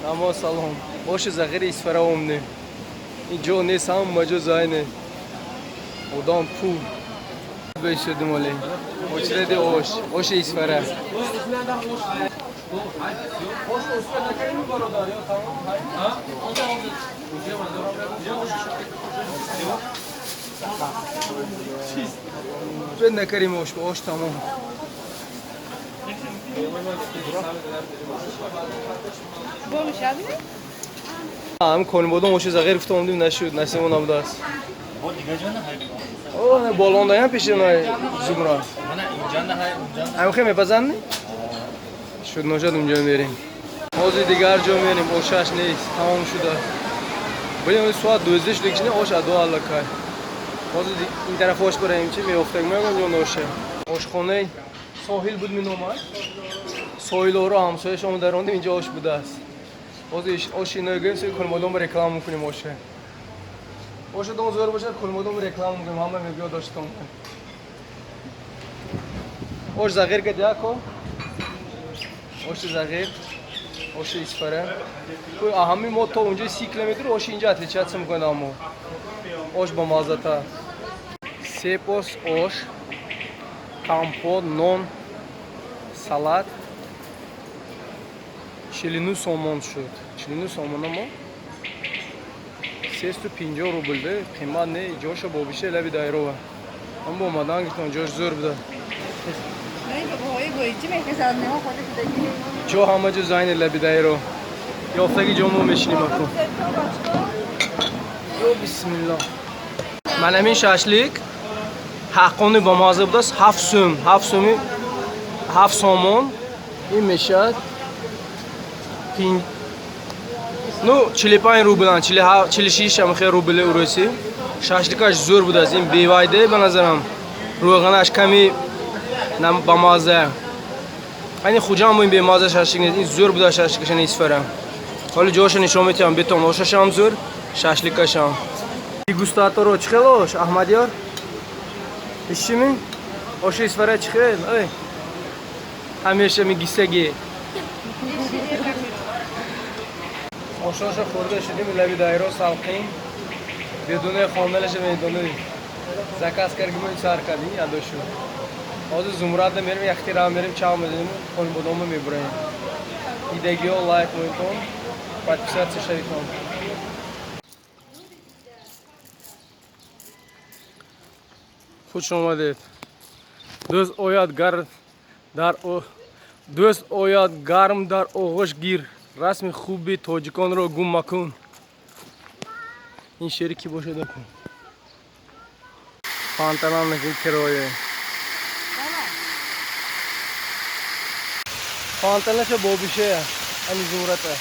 Амо салом. Оши зағири Исфара омдем. Ин ҷо нест, ҳама ҷо зайне. Одам пур. Бешудим оле. Очреди ош. Оши Исфара. Ош успе накардем бародар, ё тамом? Успе накардем ош, ош тамом. Ҳам Конибодом оши зағир гуфта омдем, нашуд, насибо набудааст. О, болондаям пеши зумра. Ҳамихе мепазанд? Шуд ношад, унҷо мерем. Ҳозир дигар ҷо мерем, ошаш нест, тамом шуда. Блин, соат 12 шуда, кишне ош адо аллакай. Ҳозир ин тараф ош бараем, чи меёфтаг мегон ҷо ноша. Ошхонаи соҳил буд миномад. Соҳилоро ҳамсояш омада рондем, инҷо ош будааст. Ҳозир оши ино гирем, суи Конибодом реклама мекунем оша. Оша дон зӯр бошад, Конибодом реклама мекунем, ҳама мебиёд оштон. Ош зағир кад яко. Оши зағир, оши Исфара. Ҳами мо то унҷо 30 километр оши инҷа отличаться мекунад амо. Ош ба маззата. Се пос ош, компот, нон, салат. 49 сомон шуд. 49 сомона мо 350 рубл де, қимат не, ҷоша бобише лаби дайрова. Ам бо омадан гирифтам, ҷош зӯр буда. Ҷо ҳама ҷо зайни лаби дайро. Ёфтаги ҷо мо мешинем аку. Ё бисмиллоҳ. Ман ҳамин шашлик ҳаққони ба мазза будааст, 7 сум, 7 суми, 7 сомон. Ин мешавад ну 45 рублан, 46 ҳам рубли урусӣ. Шашликаш зӯр будааст, ин бевайде ба назарам. Рӯғанаш ками ба мазза. Ани Хуҷанд ин бемазза шашлик нест, ин зӯр будааст шашликашани Исфара. Ҳоли ҷоша нишон метиҳам, бетон ошашам зӯр, шашликашам. Дегустаторо чӣ хел ош, Аҳмадёр? Ишчими? Оши Исфара чӣ хел? Ой. Ҳамеша мегисаги. Ошоша хӯрда шудем, лаби дайро салқин. Бедуне хоналаша медони. Заказ кардем, сар кардем, адо шуд. Ҳозир Зумрада мерем, яхти ра мерем, чав мезанем, Конибодома мебураем. Дидагиҳо лайк монитон, подписаться шавитон. Хуш омадед. Дӯст ояд гар дар дӯст ояд гарм дар оғӯш гир. Расми хуби тоҷиконро гум макун. Ин шеъри кӣ бошад акун? Фонтанам накун кироя. Фонтанаша бобише, ани зумрата.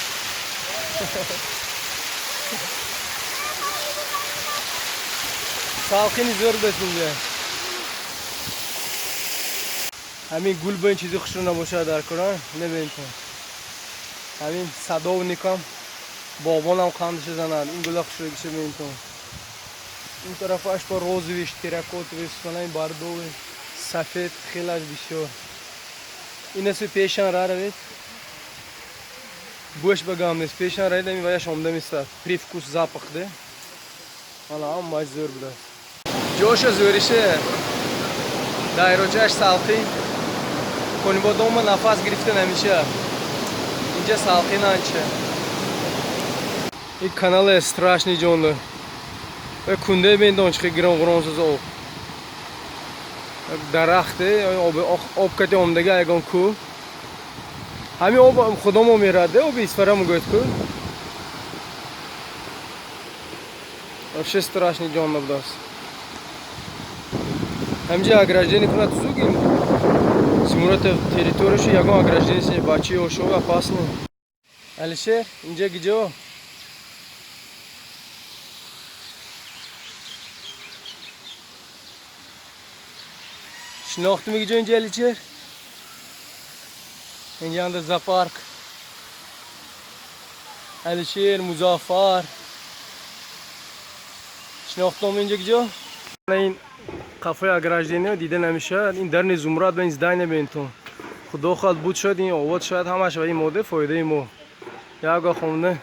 Салқини зӯр будааст инҷа. Ҳамин гул бо ин чизи хушрӯ набошад дар кора, небинтон. Ҳамин садовникам боғбонам қандиша занад, ин гула хушрӯгиша бинтон. Ин тарафаш бо розовиш, терракотовый, сунаи бордовый, сафед хелаш бисёр. Инасу пешан ра равед. Бӯш ба гам нест, пешан раид ами ваяш омда месад. Привкус, запах де. Ҳала ҳамааш зӯр будааст. Ҷоша зӯрише. Дайрочааш салқин. Конибодома нафас гирифта намеша. Инҷа салқин анча. Ин канале страшный ҷонда. Кунде бендон чӣ гирон ғурон соза об. Дарахте об об кати омдага ягон кӯ. Ҳамин об худомо мерад, оби Исфара мегӯяд ку. Вообще страшный ҷонда будааст. Ҳаминҷа ограждение кунад зугим. Зумрата территорияшу ягон ограждение бачаи ошов опасно. Алишер, инҷа гиҷо? Шинохтими гиҷо инҷа Алишер? Инҷа анда зоопарк. Алишер, Музаффар. Шинохтом инҷа гиҷо? Ин қафои ограждение дида намешавад. Ин дарни Зумрад ба ин здание бинтон. Худо хоҳад буд шояд ин овод шояд ҳамаш ва ин моде фоидаи мо. Яго хонда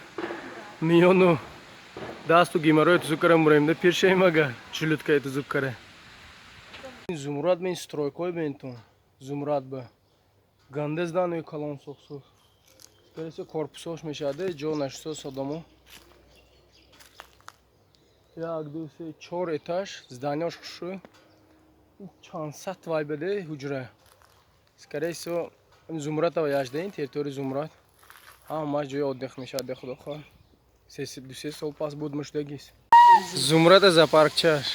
миёну дасту геморрой тузук кара муремда пиршаим ага желудка тузук кара. Зумрад мен стройкой бентон. Зумрад ба. Гандез дануи калон сохсох. Скорее всего корпусош мешаде, ҷо нашто одамо. Як, ду, се, чор этаж, зданияш хушу. Чанд сат вай баде ҳуҷра. Скорее всего Зумрад ава яждаин, территория Зумрад. Ҳамаш ҷои отдых мешавад, худо хоҳад. 2-3 сол пас буд мушдагис. Зумрада зоопаркчаш.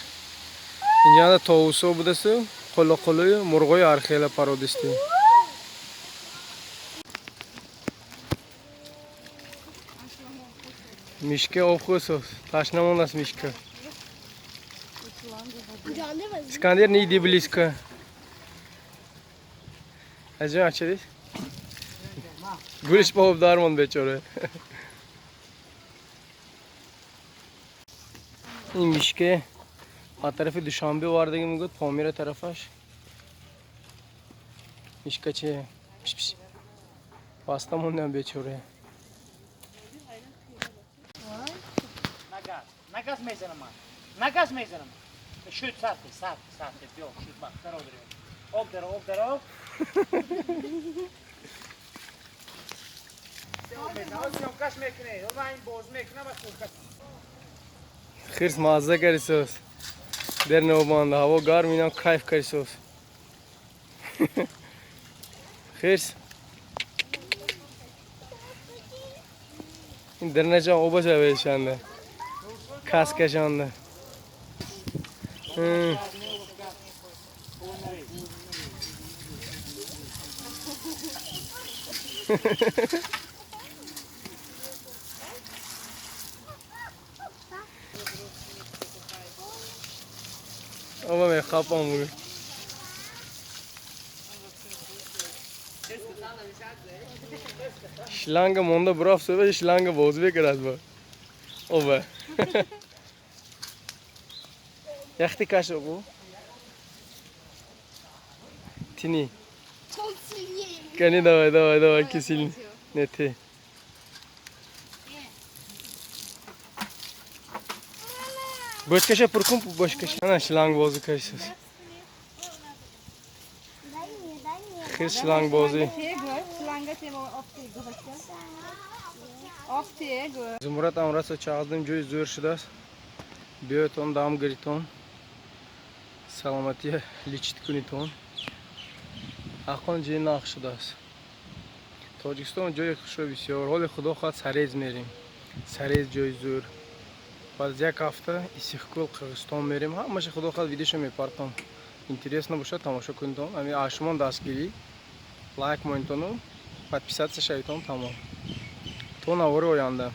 Инҷа товусо будасу, қолоқолою мурғои ҳархела породистый. Мишка об хӯсос, ташна мондааст мишка. Искандер, не иди близко. Аҷон ачадис? Гулиш ба об дармонд бечора. Ин мишке аз тарафи Душанбе овардаги мегӯяд, Помира тарафаш. Мишка че? Пиш пиш. Баста мондам бечора. Нагаз, нагаз мезанам ман. Нагаз мезанам. Шуд сарти, сарти, сарти, биё, шуд бак, даро даро. Об даро, об даро. Хирс мазза карисос. Дер необанда, ҳаво гарм, инам кайф карисос. Хирс. Ин дернеча оба шавешанда. Каскашанда. Оба мехапам бугӯ. Шланга монда бурафт соба шланга бозӣ мекард ба. Оба. Яхти каш оғу. Тини. Он сильнее. Кани давай, давай, давай, ки сильный. Не ты. Бочкаша пуркун бочкаша. Ана шланг бозӣ кашсас. Дай мне, дай мне. Хир шланг бозӣ. Зумрад амраса чағдим ҷои зӯр шудааст. Биётон дам гиритон. Саломатия лечить кунитон. Ҳаққон ҷои нақ шудааст. Тоҷикистон ҷои хушро бисёр. Ҳоли худо хоҳад Сарез мерем. Сарез ҷои зӯр. Баъд аз як ҳафта Иссиқкӯл Қирғизистон мерем. Ҳамаша худо хоҳад видеошо мепартом. Интересно бошад тамошо кунитон. Ами аз шумо дастгирӣ лайк монитону подписаться шавитон тамом. То навори оянда.